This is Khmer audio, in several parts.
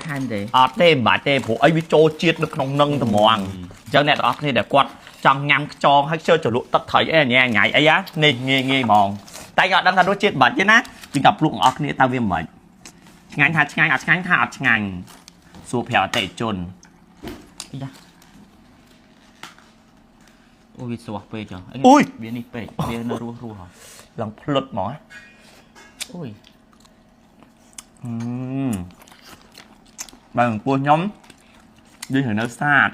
ថែមទេ អត់ទេមិនបាច់ទេព្រោះអីវាចូលជាតិនៅក្នុងនឹងត្មងអញ្ចឹងអ្នកទាំងអស់គ្នាដែលគាត់ចង់ញ៉ាំខ្យងហើយខ្ជិលជ្រលក់ទឹកត្រីអីញ៉ៃញ៉ៃអីនេះងាយងាយហ្មងតែក៏អត់ដឹងថារសជាតិបាច់ទេណាជាងតែភ្លក់ទាំងអស់គ្នាតើវាមិនឆ្ងាញ់ថាឆ្ងាញ់អត់ឆ្ងាញ់ថាអត់ឆ្ងាញ់សួរប្រាប់អតិថិជន យ៉ាអូវាស្វះពេកចុះវានេះពេកវានៅរស់រស់ហ៎ ឡើងភ្លុតហ្មង អូយ បើចំពោះខ្ញុំយើងត្រូវនៅស្អាត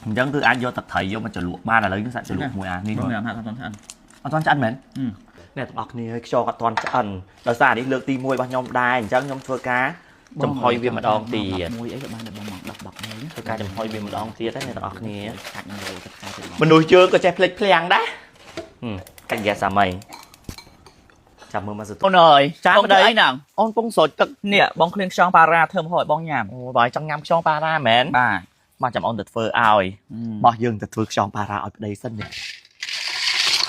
អញ្ចឹងគឺអាចយកទឹកត្រីយកមកជ្រលក់បានឥឡូវយើងសាក់ជ្រលក់មួយអានេះ បងថាអត់ទាន់ឆ្អិន អត់ទាន់ឆ្អិនមែនអ្នកទាំងអស់គ្នាខ្យងអត់ទាន់ឆ្អិនដោយសារនេះលើកទី1របស់ខ្ញុំដែរអញ្ចឹងខ្ញុំធ្វើការចំហុយវាម្ដងទៀត មួយអីក៏បានដែរបងមក10 10មួយ ធ្វើការចំហុយវាម្ដងទៀតណាអ្នកទាំងអស់គ្នា កាច់នឹងរោទឹកខ្សែទៅ មនុស្សយើងក៏ចេះភ្លេចភ្លាំងដែរកាច់ហ្គាសសាមីចាំមើលមកសុ អូនអើយ ចាំ បង ប្តី អីហ្នឹង អូនពងស្រោចទឹក នេះបងឃ្លៀងខ្យងប៉ារ៉ាធ្វើមកឲ្យបងញ៉ាំ អូបើចង់ញ៉ាំខ្យងប៉ារ៉ាមែន បាទ មកចាំអូនទៅធ្វើឲ្យមកយើងទៅធ្វើខ្យងប៉ារ៉ាឲ្យប្តីសិននេះ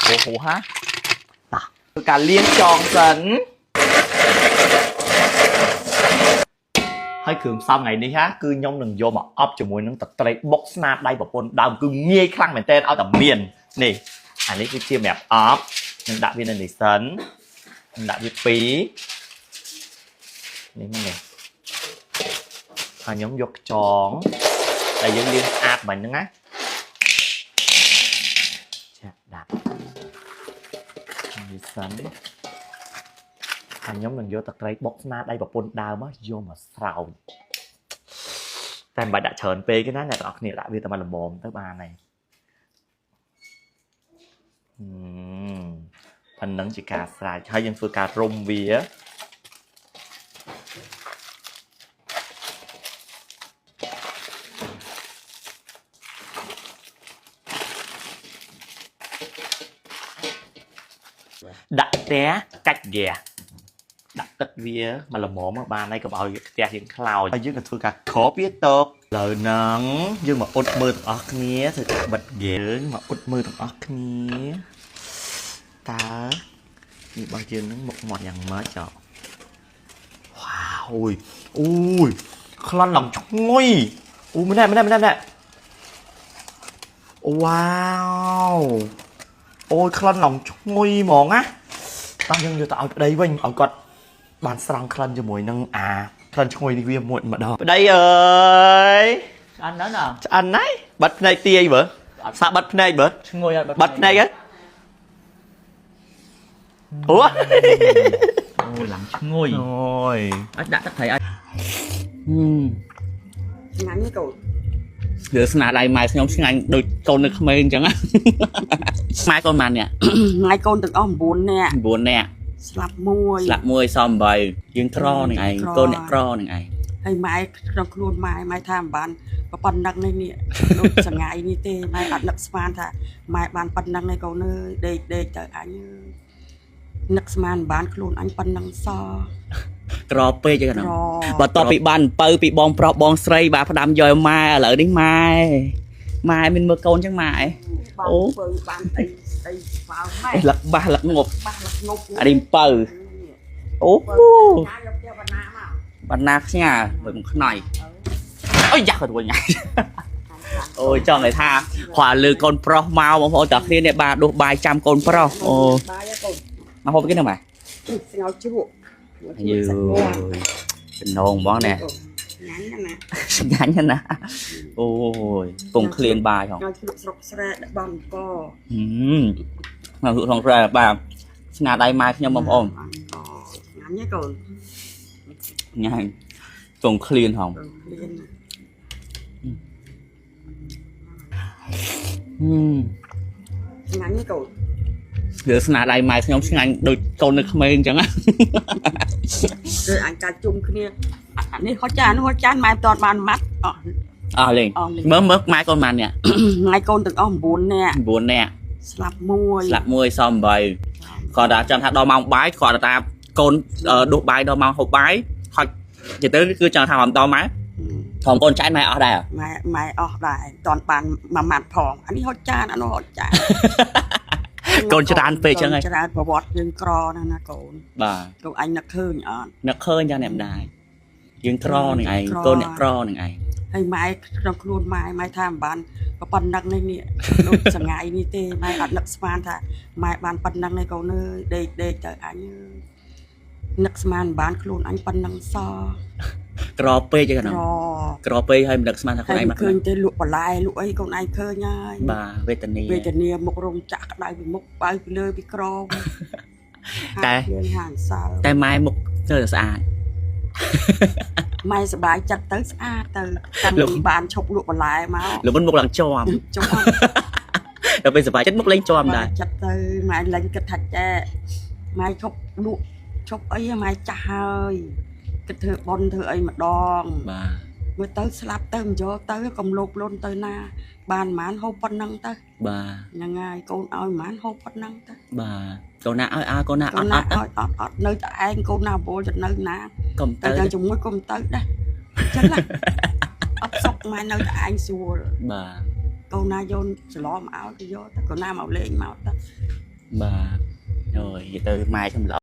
អូហូហា ធ្វើការលាងខ្យងសិនហើយគ្រឿងផ្សំថ្ងៃនេះហាគឺខ្ញុំនឹងយកមកអប់ជាមួយនឹងទឹកត្រីបុកស្នាដៃប្រពន្ធដើមគឺងាយខ្លាំងមែនទែនឲ្យតែមាននេះអានេះគឺជាសម្រាប់អប់នឹងដាក់វានៅនេះសិននឹងដាក់វាពីរនេះមកនេះហើយខ្ញុំយកខ្យងដែលយើងលាងស្អាតមិញហ្នឹងណាចាក់ដាក់នេះសិនហើយខ្ញុំនឹងយកទឹកត្រីបុកស្នាដៃប្រពន្ធដើមមកយកមកស្រោចតែមិនបាច់ដាក់ច្រើនពេកទេណាអ្នកទាំងអស់គ្នាដាក់វាតែមកល្មមទៅបានហើយហឹមប៉ុណ្ណឹងជាការស្រេចហើយយើងធ្វើការរុំវាដាក់ផ្ទះកាច់ហ្គាសដាក់ទឹកវាមកល្មមមកបានហើយកុំឲ្យផ្ទះយើងខ្លោចហើយយើងក៏ធ្វើការគ្របវាតកលើហ្នឹងយើងមកអ៊ុតមើលទាំងអស់គ្នាធ្វើការបិទហ្គាសមកអ៊ុតមើលទាំងអស់គ្នាតើនេះរបស់យើងហ្នឹងមុខមាត់យ៉ាងម៉េចចោវ៉ាវអូយអូយក្លិនឡើងឈ្ងុយអូម្នាក់ម្នាក់ម្នាក់ម្នាក់វ៉ាវអូយក្លិនឡើងឈ្ងុយហ្មងណាតោះយើងយកទៅឲ្យប្តីវិញឲ្យគាត់បានស្រង់ក្លិនជាមួយនឹងអាក្លិនឈ្ងុយនេះវាមួយម្ដងប្តីអើយ ឆ្អិនហ្នឹងណា ឆ្អិនហើយបាត់ភ្នែកទាយបើសាក់បាត់ភ្នែកបើ ឈ្ងុយអត់ បាត់ភ្នែកហ៎អូ អូឡើងឈ្ងុយ អូយ អត់ដាក់ទឹកត្រីអត់ ឆ្ងាញ់ទេកូន លើស្នាដៃម៉ែខ្ញុំឆ្ងាញ់ដូចកូននៅក្មេងអញ្ចឹងម៉ែកូនម៉ាននេះ ថ្ងៃកូនទាំងអស់9នាក់ 9នាក់ ស្លាប់មួយ ស្លាប់មួយសំ8យើងក្រនឹងឯងកូនអ្នកក្រនឹងឯង ហើយម៉ែក្នុងខ្លួនម៉ែម៉ែថាមិនបានប៉ុណ្ណឹងនេះនេះដូចសងៃនេះទេម៉ែអត់នឹកស្មានថាម៉ែបានប៉ុណ្ណឹងឯងកូនអើយដេកដេកទៅអញអើយនឹកស្មានមិនបានខ្លួនអញប៉ុណ្ណឹងស ក្រពេកអញ្ចឹង ក្រ បន្ទាប់ពីបានអំពៅពីបងប្រុសបងស្រីបាទផ្ដាំយកឲ្យម៉ែឥឡូវនេះម៉ែម៉ែមានមើលកូនអញ្ចឹងម៉ែ បានធ្វើបានអីអីវ៉ាវម៉ែ លឹកបាសលឹកងប់ បាសលឹកងប់ អានេះអំពៅអូ បើញ៉ាំយកផ្ទះបណ្ណាមក បណ្ណាផ្ញើមួយមកខ្នើយអូយយ៉ាក់រួញអូយចង់ឲ្យថាគ្រាន់លើកូនប្រុសមកបងប្អូនទាំងគ្នានេះបាទដួសបាយចាំកូនប្រុសអូ បាយកូន មកហូបគេហ្នឹងម៉ែ ស្ងោរជ្រក់ យឺចំណងហ្មងណែ ញ៉ាំណា ឆ្ងាញ់ណាស់អូយពងឃ្លានបាយហង ញ៉ាំជ្រក់ស្រុកស្រែដាក់បំក ហឹមមកលក់ក្នុងស្រែបាទស្នាដៃម៉ែខ្ញុំបងប្អូន ញ៉ាំទេកូន ញ៉ាំពងឃ្លានហង កូនឃ្លាន ហឹម ញ៉ាំទេកូន លើស្នាដៃម៉ែខ្ញុំឆ្ងាញ់ដូចកូននៅក្មេងអញ្ចឹងណា គឺអញកាជុំគ្នាអានេះហត់ចានហត់ចានម៉ែមិនតាន់បានម៉ាត់អស់ អស់លេង អស់លេង មើលមើលម៉ែកូនម៉ាននេះ ថ្ងៃកូនទាំងអស់9នាក់ 9នាក់ ស្លាប់មួយ ស្លាប់មួយសំ8គាត់ថាចង់ថាដល់ម៉ោងបាយគាត់ថាកូនដួសបាយដល់ម៉ោងហូបបាយហត់និយាយទៅគឺចង់ថាមិនដល់ម៉ែថងកូនចែកម៉ែអស់ដែរ ម៉ែម៉ែអស់ដែរមិនតាន់បានមួយម៉ាត់ផងអានេះហត់ចានអានោះហត់ចាន កូនច្រើនពេកចឹងហើយ កូនច្រើនប្រវត្តិយើងក្រណាស់ណាកូន បាទ កូនអញនឹកឃើញអត់ នឹកឃើញយ៉ាងអ្នកម្ដាយ យើងក្រនឹងឯងកូនអ្នកក្រនឹងឯង ហើយម៉ែក្នុងខ្លួនម៉ែម៉ែថាមិនបានប៉ុណ្ណឹងនេះនេះដូចសងៃនេះទេម៉ែអត់នឹកស្មានថាម៉ែបានប៉ុណ្ណឹងឯកូនអើយដេកដេកទៅអញអើយនឹកស្មានមិនបានខ្លួនអញប៉ុណ្ណឹងស ក្រពេកឯងហ្នឹង ក្រ ក្រពេកហើយមិននឹកស្មានថា ហើយ ខ្លួនឯងមក ឃើញទេលក់បន្លែលក់អីកូនឯងឃើញហើយ បាទវេទនា វេទនាមុខរោងចាក់ក្តៅពីមុខបើពីលើពីក្រម តែ ហាងហាងសើ តែម៉ែមុខទៅតែស្អាត ម៉ែសប្បាយចិត្តទៅស្អាតទៅតាំង លោក ពីបានឈប់លក់បន្លែមក លោកមុនមុខឡើងជាប់ ចុះ ដល់ពេលសប្បាយចិត្តមុខលែងជាប់ដែរ ចិត្តទៅម៉ែលែងគិតថាចែម៉ែឈប់លក់ឈប់អីម៉ែចាស់ហើយគិតធ្វើប៉ុនធ្វើអីម្ដង បាទ មើលទៅស្លាប់ទៅមិនយកទៅកុំលោភលន់ទៅណា បានប៉ុន្មានហូបប៉ុណ្ណឹងទៅ បាទ ហ្នឹងហើយកូនឲ្យប៉ុន្មានហូបប៉ុណ្ណឹងទៅ បាទកូនណាឲ្យឲ្យកូនណា កូនណា អត់អត់ ឲ្យអត់អត់នៅតែឯងកូនណាវល់ទៅនៅណា កុំ ទៅ ទៅ ទៅជាមួយកុំទៅដែរចឹងណាអត់សុកម៉ែនៅតែឯងស្រួល បាទ កូនណាយកច្រឡំឲ្យគេយកទៅកូនណាមកលេងមកទៅ បាទអូយនិយាយទៅម៉ែខ្ញុំល្អ